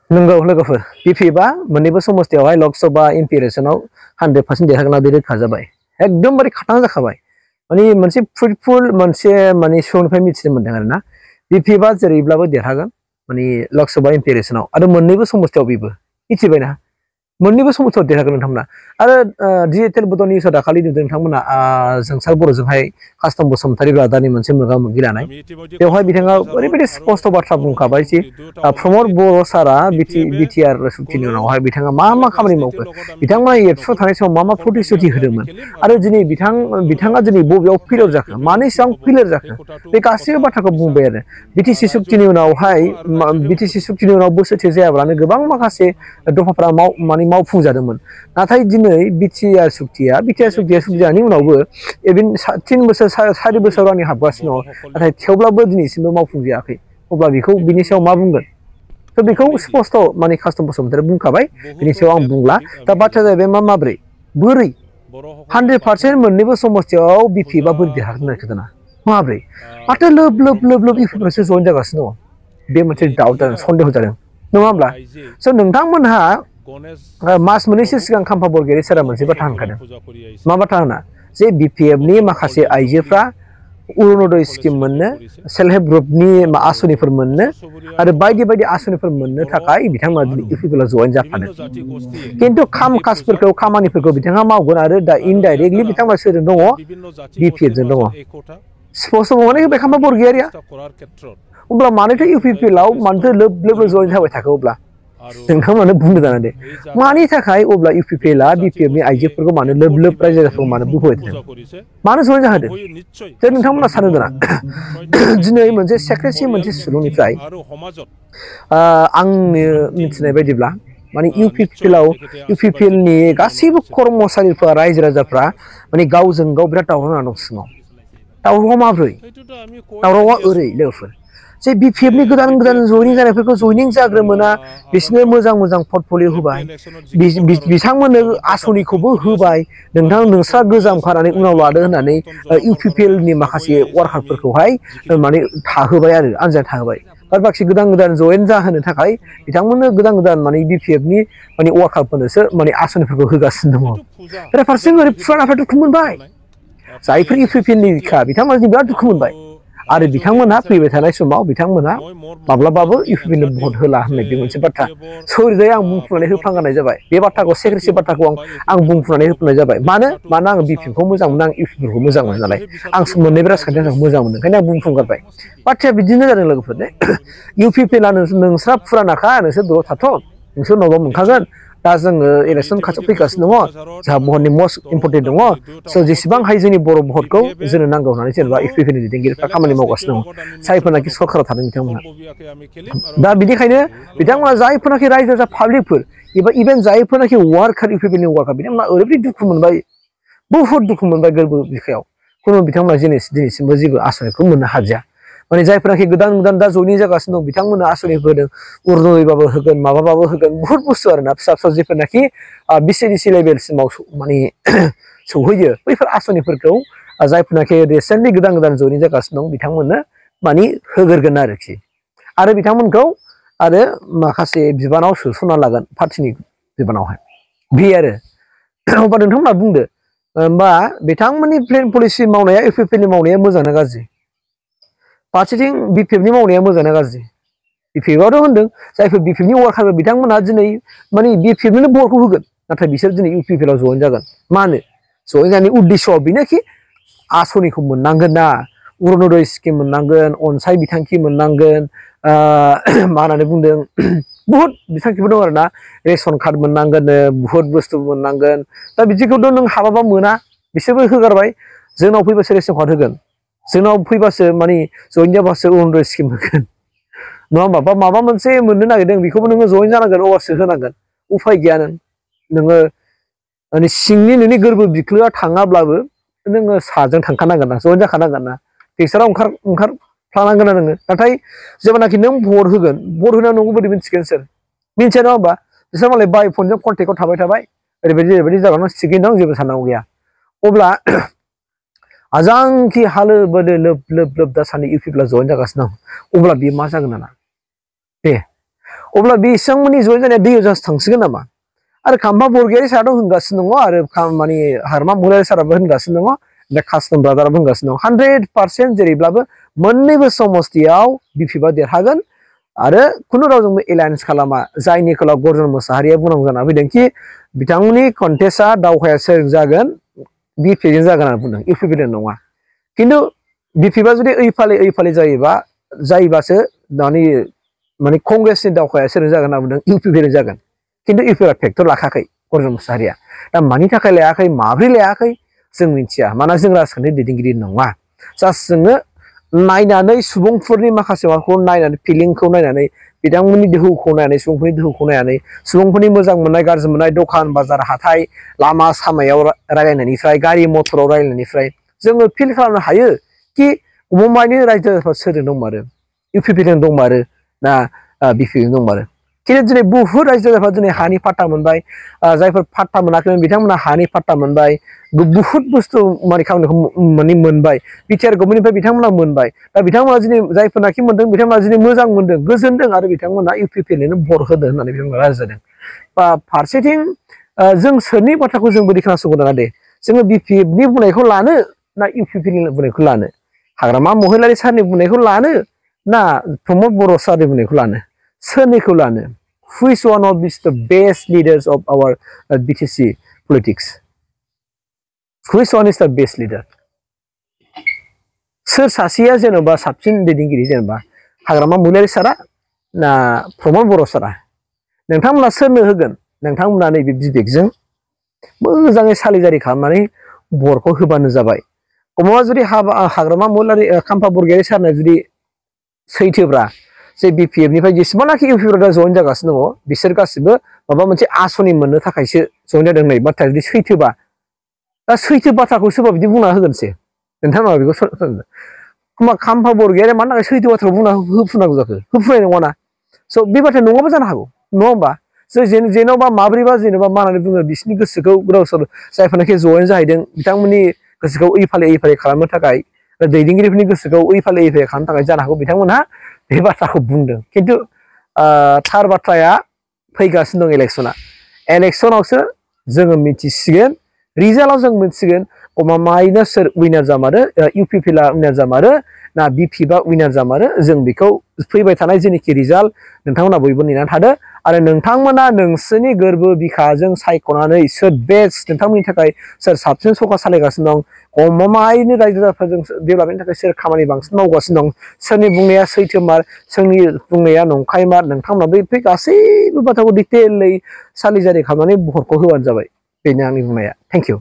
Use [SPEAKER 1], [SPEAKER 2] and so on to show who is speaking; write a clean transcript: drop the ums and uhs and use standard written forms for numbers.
[SPEAKER 1] नंगौ लोगोफोर BPF मोननैबो समस्थियावहाय लक सभा एमपि इलेक्शनाव 100% देरहागोनना बे रोखा जाबाय एकदमबारे खाथां जाखाबाय माने मोनसे फ्रुटफुल मोनसे माने सुबुंनिफ्राय मिथिनो मोनदों आरोना BPF जेरैब्लाबो देरहागोन माने लक सभा एमपि इलेक्शनाव आरो मोननैबो समस्थियाव बेबो मिथिबायना मोननैबो समस्थियाव देरहागोन नोंथांमोना आरो डिजिटेल बड' निउसआव दाखालि नुदों नोंथांमोना जोंसार बर'जोंहाय कास्टम बसुमतारी ब्रादारनि मोनसे मोगा-मोगि लानाय बेवहाय बिथाङा ओरैबायदि स्पष्ट बाथ्रा बुंखाबाय जे प्रमद बर' सारा बिटिआर सुक्तिनि उनावहाय बिथाङा मा मा खामानि मावखो बिथांमोना एबसुआव थानाय समाव मा मा प्रतिश्रुति होदोंमोन आरो दिनै बिथाङा दिनै बबेयाव फेलियर जाखो मानो एसेबां फेलियर जाखो बे गासैबो बाथ्राखौ बुंबाय आरो बिटिसि सुक्तिनि उनावहाय बिटिसि सुक्तिनि उनाव बोसोरसे जायाब्लानो गोबां माखासे दफाफोरा माने मावफुंजादोंमोन नाथाय दिनै बिटिआर सुक्तिया सुक्ति जानायनि उनावबो इभेन 3 बोसोर 4 बोसोर रानि हाबगासिनो दङ नाथाय थेवब्लाबो दिनैसिमबो मावफुंजायाखै अब्ला बेखौ बिनि सायाव मा बुंगोन थ' बेखौ स्पष्ट माने कास्टम बसुमतारी बुंखाबाय बिनि सायाव आं बुंला दा बाथ्राया जाहैबाय माब्रै बोरै 100% मोननैबो समस्थियाव BPF बोरै देरहागोन होननाय खोथाना माब्रै माथो लोब इउपिपिआवसो जइन जागासिनो दङ बे मोनसे डाउट जादों सन्देह जादों नङा होमब्ला स' नोंथांमोनहा मास मोननैसो सिगां खाम्फा बरगयारि सारा मोनसे बाथ्रा होनखादों मा बाथ्रा होना जे BPFनि माखासे आइजोफ्रा अरुणोदय स्किम मोननो सेल्फ हेल्प ग्रुपनि आसनिफोर मोननो आरो बायदि आसनिफोर मोननो थाखाय बिथांमोना दिनै इउपिपिएलआव जइन जाफादों खिन्थु खामानिफोरखौ बिथाङा मावगोन आरो दा इनडाइरेक्टलि बिथांमोना सोरजों दङ BPFजों दङ स्पष्ट बुंनानै होबाय खाम्फा बरगयारिया अब्ला मानोथो इउपिपिएलआव मानोथो लोब जइन जाबाय थाखो अब्ला नोंथांमोनानो बुंनो दाना दे मानि थाखाय अब्ला इउपिपिएलआ BPFनि आइजोफोरखौ मानो लोब रायजो राजाफोरखौ मानो बुंबाय थादों मानो जइन जाहोदों जे नोंथांमोना सानो दाना दिनै मोनसे सेक्रेसि मोनसे सुलुंनिफ्राय आंनि मिथिनाय बायदिब्ला माने इउपिपिएलनि गासैबो कर्मचारिफोरा रायजो राजाफ्रा माने गावजों गाव बिराद दावराव जाना दं सिङाव दावरावआ माब्रै दावरावआ ओरै लोगोफोर जे BPFनि गोदान जयनिं जानायफोरखौ जयनिं जाग्रोमोना बिसोरनो मोजां पर्टफलिय होबाय बिथांमोननो आसनिखौबो होबाय नोंस्रा गोजाम खानानै उनाव लादो होननानै इउपिपिएलनि माखासे वार्कारफोरखौहाय माने थाहोबाय आरो आनजाद थाहोबाय बाद बाखि गोदान जयेन जाहोनो थाखाय बिथांमोननो गोदान माने BPFनि माने वार्कारफोरनोसो माने आसनिफोरखौ होगासिनो दङ ओरै फारसेथिं ओरै फुरानाफ्रा दुखु मोनबाय जायफोर इउपिपिएलनिखा बिथांमोना बिराद दुखु मोनबाय आरो बिथांमोना फैबाय थानाय समाव बिथांमोना माब्लाबाबो इउपिपिएलनो भट होला होननाय बे मोनसे बाथ्रा सोरजाय आं बुंफुनानै होफ्लांगारनाय जाबाय बे बाथ्राखौ सेक्रेसि बाथ्राखौ आं बुंफुनानै होफ्लांनाय जाबाय मानो आं BPFखौ मोजां मोनो आं इउपिपिएलखौ मोजां मोनो नालाय आं मोननैबो राजखान्थिखौ मोजां मोनो ओंखायनो आं बुंफुंगारबाय बाथ्राया बिदिनो जादों लोगोफोर इउपिपिएलआ नोंस्रा फुरानाखा नोंसोर दलद थाथ' नोंसोर उनावबा मोनखागोन दा जोङो इलेक्सन खाथियाव फैगासिनो दङ जोंहा भटनि मस्ट इम्परटेन्ट दङ स' जेसेबां हायो जोंनि बर' भटखौ जोंनो नांगौ होननानै जेनेबा इउपिपिएलनि दैदेनगिरिफ्रा खामानि मावगासिनो दङ जायफोरनाखि सरकाराव थादों बिथांमोना दा बिनिखायनो बिथांमोना जायफोरनाखि रायजो राजा पाब्लिकफोर एबा इभेन जायफोरनाखि वार्कार इउपिपिएलनि वार्कार बिथांमोना ओरैबायदि दुखु मोनबाय बुहुत दुखु मोनबाय गोरबो बिखायाव खुनु बिथांमोना दिनैसिमबो जेबो आसनिखौ मोननो हादिया माने जायफोरनाखि गोदान दा जयनिं जागासिनो दं बिथांमोना आसनिफोर होदों अरुणोदयबाबो होगोन माबाबाबो होगोन बुहुत बुस्थु आरोना फिसा जेफोरनाखि बिसिडिसि लेभेलसिमाव माने सौहैयो बैफोर आसनिफोरखौ जायफोरनाखि रिसेन्टलि गोदान जयनिं जागासिनो दं बिथांमोननो माने होग्रोगोन आरो बिथांमोनखौ आरो माखासे बिबानाव सोसनना लागोन पार्टिनि बिबानावहाय बे आरो अब्ला नोंथांमोना बुंदो होमबा बिथांमोननि प्लेन पलिसि मावनाया इउपिपिएलनि मावनाया मोजां ना गाज्रि फारसेथिं BPFनि मावनाया मोजां ना गाज्रि BPFआथ' होनदों जायफोर BPFनि वार्कार बिथांमोनहा दिनै माने BPFनिनो भटखौ होगोन नाथाय बिसोर दिनै इउपिपिएलआव जयेन जागोन मानो जयेन जानायनि उद्देश्यआ बेनोखि आसनिखौ मोननांगोन ना अरुणोदय स्किम मोननांगोन अनसाय बिथांखि मोननांगोन मा होननानै बुंदों बुहुत बिथांखिफोर दं आरोना रेशन कार्ड मोननांगोन बुहुत बुस्थु मोननांगोन दा बिदिखौथ' नों हाबाबा मोना बिसोरबो होगारबाय जोंनाव फैबासो रेशन कार्ड होगोन जोंनाव फैबासो माने जयेन जाबासो अरुणोदय स्किम होगोन नङा होमबा बा माबा मोनसे मोननो नागिरदों बेखौबो नोङो जयेन जानांगोन अब्लासो होनांगोन उफाय गैया नोङो माने सिंनि नोंनि गोरबो बिख्लोआ थाङाब्लाबो नोङो साजों थांखानांगोन ना जयेन जाखानांगोन ना टेक्साराव ओंखारफ्लानांगोन ना नोङो नाथाय जेब्लानाखि नों भट होगोन भट होनायाव नोंखौ बोरै मिथिगोन सोर मिथिया नङा होमबा बिसोर मालाय बाय फनजों कन्टेक्टआव थाबाय ओरैबायदि जागोन थिगैनो दं जेबो साननांगौ गैया अब्ला आजांखि हालो बोलो लोब दासान्दि इउपिपिएलआ जयेन जागासिनो दं अब्ला बियो मा जागोन ना दे अब्ला बिथांमोननि जइन जानाया दैयाव जास्ट थांसिगोन नामा आरो खाम्फा बरगयारि साराथ' होनगासिनो दङ आरो माने हाग्रामा महिलारि साराबो होनगासिनो दङ दा कास्टम ब्रादाराबो होनगासिनो दङ 100% जेरैब्लाबो मोननैबो समस्तियाव बिपिएफआ देरहागोन आरो खुनु रावजोंबो एलायन्स खालामा जायनि खोलाव गर्जन मोसाहारिया बुंनांगौ जाना फैदों कि बिथांमोननि कन्टेस्टआ दावहाया सोर जागोन बिपिएफजों जागोन होनना बुंदों इउपिपिएल नङा खिन्थु बिपिएफआ जुदि ओइफाले जायोबासो माने कंग्रेसनि दावहाया सोरजों जागोन होनना बुंदों इउपिपिएल जागोन खिन्थु इउपिपिएलआ फेक्टर लाखाखै गर्जन मोसाहारिया दा मानि थाखाय लायाखै माब्रै लायाखै जों मिथिया मानोना जों राजखान्थि दैदेनगिरि नङा जास्ट जोङो नायनानै सुबुंफोरनि माखासे माबाखौ नायनानै फिलिंखौ नायनानै बिथांमोननि दोहौखौ नायनानै सुबुंफोरनि दोहौखौ नायनानै सुबुंफोरनि मोजां मोननाय गाज्रि मोननाय दखान बाजार हाथाय लामा सामायाव रायलायनायनिफ्राय गारि मटराव रायलायनायनिफ्राय जोङो फिल खालामनो हायो कि गमामायैनो रायजो राजाफ्रा सोरजों दंमारो इउपिपिएलजों दंमारो ना बिपिएफजों दंमारो खिन्थु दिनै बुहुत रायजो राजाफ्रा दिनै हानि पाट्टा मोनबाय जायफोर पाट्टा मोनाखैमोन बिथांमोना हानि पाट्टा मोनबाय बुहुत बुस्थु माने खामानिखौ माने मोनबाय बिटिआर गभर्नमेन्टनिफ्राय बिथांमोना मोनबाय दा बिथांमोना दिनै जायफोरनाखि मोनदों बिथांमोना दिनै मोजां मोनदों गोजोनदों आरो बिथांमोना इउपिपिएलनो भट होदों होननानै बिथांमोना रायजादों बा फारसेथिं जों सोरनि बाथ्राखौ जों बोरै खोनासंगौ दाना दे जोङो बिपिएफनि बुंनायखौ लानो ना इउपिपिएलनि बुंनायखौ लानो हाग्रामा महिलारि सारनि बुंनायखौ लानो ना प्रमद बर' सारनि बुंनायखौ लानो सोरनिखौ लानो which one of these the best leaders of our BTC politics which one is the best leader सोर सासेया जेनेबा साबसिन दैदेनगिरि जेनेबा हाग्रामा महिलारि सारा ना प्रमद बर' सारा नोंथांमोना सोरनो होगोन नोंथांमोना नैबे बिबेकजों मोजाङै सालिजारि खालामनानै बरखौ होबानो जाबाय गमामा जुदि हाग्रामा महिलारि खाम्फा बरगयारि सारनो जुदि सैथोब्रा जे बिपिएफनिफ्राय जेसेबांनाखि इउपिपिएलआ जइन जागासिनो दङ बिसोर गासिबो माबा मोनसे आसनि मोननो थाखायसो जइन जादों होननाय बाथ्राया जुदि सैथोबा दा सैथो बाथ्राखौ सोरबा बिदि बुंना होगोनसै नोंथांमोना बेखौ खाम्फा बरगयारिया मानि थाखाय सैथो बाथ्राखौ बुंना होफुनांगौ जाखो होफुनाय नङाना स' बे बाथ्राया नङाबो जानो हागौ नङा होमबा जेन'बा माब्रैबा जेनेबा मा होननानै बुङो बिसोरनि गोसोखौ गावसोर जायफोरनाखि जइन जाहैदों बिथांमोननि गोसोखौ ओइफाले खालामनो थाखाय दैदेनगिरिफोरनि गोसोखौ ओइफाले खालामनो थाखाय जानो हागौ बिथांमोनहा बे बाथ्राखौ बुंदों खिन्थु थार बाथ्राया फैगासिनो दं इलेक्सनावसो जोङो मिथिसिगोन रिजाल्टआव जों मिथिसिगोन गमामायैनो सोर उइनार जामारो इउपिपिएलआ उइनार जामारो ना बिपिएफआ उइनार जामारो जों बेखौ फैबाय थानाय जेनोखि रिजाल्ट नोंथांमोना बयबो नेनानै थादो आरो नोंथांमोना नोंसोरनि गोरबो बिखाजों सायख'नानै सोर बेस्ट नोंथांमोननि थाखाय सोर साबसिन सरकार सालायगासिनो दं गमामायैनो रायजो राजाफोरजों डेभेलपमेन्टनि थाखाय सोर खामानि बांसिन मावगासिनो दं सोरनि बुंनाया सैथोमार सोरनि बुंनाया नंखायमार नोंथांमोना बे गासैबो बाथ्राखौ डिटेलै सालिजारि खालामनानै भटखौ होबानो जाबाय बेनो आंनि बुंनाया थेंक इउ